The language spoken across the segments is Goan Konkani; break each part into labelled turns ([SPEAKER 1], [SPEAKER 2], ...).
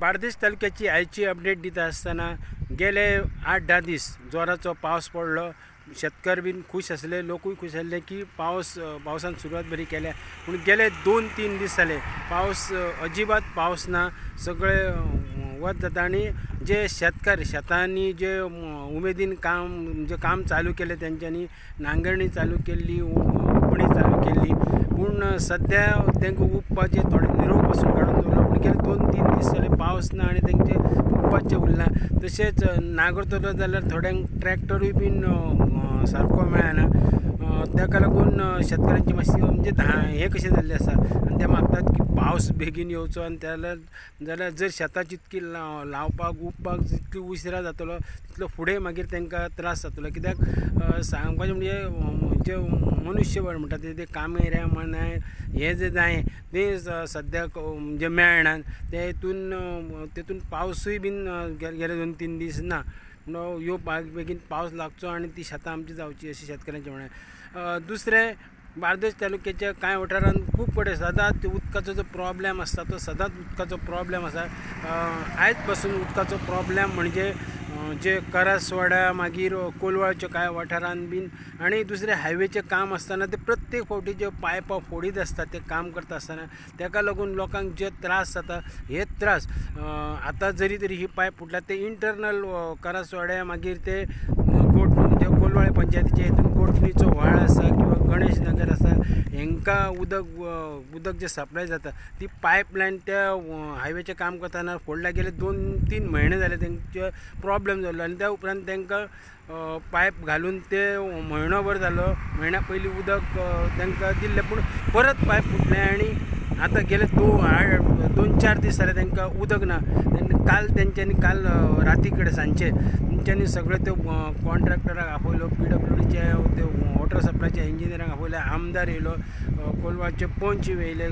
[SPEAKER 1] बार्देश तालुक्याची आयची अपडेट दिता आसतना गेले 8-10 दीस जोराचो पावस पडलो. शेतकार बीन खूश आसले, लोकूय खूश आसले की पावसान सुरवात बरी केल्या. पूण गेले 2-3 दीस जाले पावस अजिबात पावस ना, सगळे वत जाता. आनी जे शेतकार शेतांनी जे उमेदीन काम म्हणजे काम चालू केलें, तेंच्यांनी नांगरणी चालू केल्ली, उपणी चालू केल्ली, पूण सद्या तांकां उपपाचें थोडे निरोप पासून काडून दवरलो. पूण गेले 2-3 दीस जाले पावस ना आनी तेंचे उपपाचें उरलां. तशेंच नांगरतलो जाल्यार थोड्यांक ट्रॅक्टरूय बीन सारको मेळना, ताका लागून शेतकऱ्यांची मातशी म्हणजे हें कशें जाल्लें आसा. आनी ते मागतात की पावस बेगीन येवचो आनी जाल्यार जर शेतां जितकी लावपाक उपपाक जितली उसरां जातलो तितलो फुडें मागीर तांकां त्रास जातलो. कित्याक सांगपाचें म्हणजे जे मनुष्यबळ म्हणटा ते कामेऱ्यां मानाय हें जें जाय तें सद्याक म्हणजे मेळना. तेतून पावसूय बीन गेले 2-3 दीस ना. यो बेगीन पावस लागचो आनी ती शेतां आमची जावची अशें शेतकऱ्यांचें म्हणणें. दुसरें, बार्देश तालुक्याच्या कांय वाठारांत खूब कडेन सदांच उदकाचो जो प्रॉब्लेम आसता तो सदांच उदकाचो प्रॉब्लेम आसा. आयज पासून उदकाचो प्रॉब्लेम म्हणजे जे करासवाडा मागीर कोलवाळच्या कांय वाठारांत बीन आनी दुसरें हायवेचें काम आसतना ते प्रत्येक फावटी जे पायपां फोडीत आसता ते काम करता आसतना ताका लागून लोकांक जे त्रास जाता हे त्रास आतां जरी तरी ही पायप फुटल्या ते इंटरनल करासवाड्या मागीर ते गोट म्हणजे कोलवाळे पंचायतीचे हितून गोठणीचो व्हाळ आसा किंवा गणेश नगर आसा, हेंकां उदक जें सप्लाय जाता ती पायपलायन त्या हायवेचें काम करतना फोडल्या. गेले 2-3 म्हयने जाले तेंचे प्रॉब्लेम जालो आनी त्या उपरांत तांकां पायप घालून ते म्हयनोभर जालो, म्हयन्या पयलीं उदक तांकां दिल्लें, पूण परत पायप फुटलें आनी आतां गेले 2-4 दीस जाले तांकां उदक ना. काल तेंच्यांनी काल राती कडेन सांजचे तेंच्यांनी सगळे ते कॉन्ट्रॅक्टराक आपयलो, PWDचे ते वॉटर सप्लायच्या इंजिनियरांक आपयले, आमदार येयलो, कोलवाचे पंच येयले,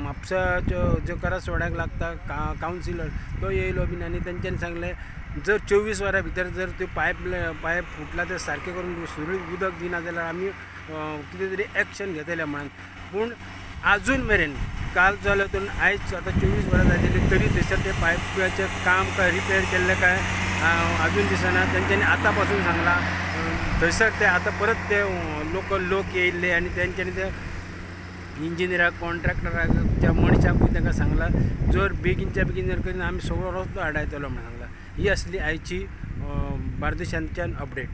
[SPEAKER 1] म्हापसाच्यो ज्यो करासवाड्याक लागता कावन्सिलर तो येयलो बीन आनी तेंच्यांनी सांगलें जर 24 वरां भितर जर त्यो पायप फुटला ते सारकें करून सुरळीत उदक दिना जाल्यार आमी कितें तरी एक्शन घेतले म्हणून. पूण आजून मेरेन काल जालो तर आयज आतां 24 वरां जाली तरी थंयसर ते पायपाचें काम काय रिपेर केल्लें काय आजून दिसना. तेंच्यांनी आतां पासून सांगलां थंयसर ते आतां परत ते लोक येयल्ले आनी तेंच्यांनी ते इंजिनियराक कॉन्ट्रॅक्टराक त्या मनशाकूय तांकां सांगलां जर बेगीनच्या बेगीन जर करीना आमी सगळो रस्तो आडायतलो म्हणून सांगलां. ही आसली आयची बार्देशांतल्यान अपडेट.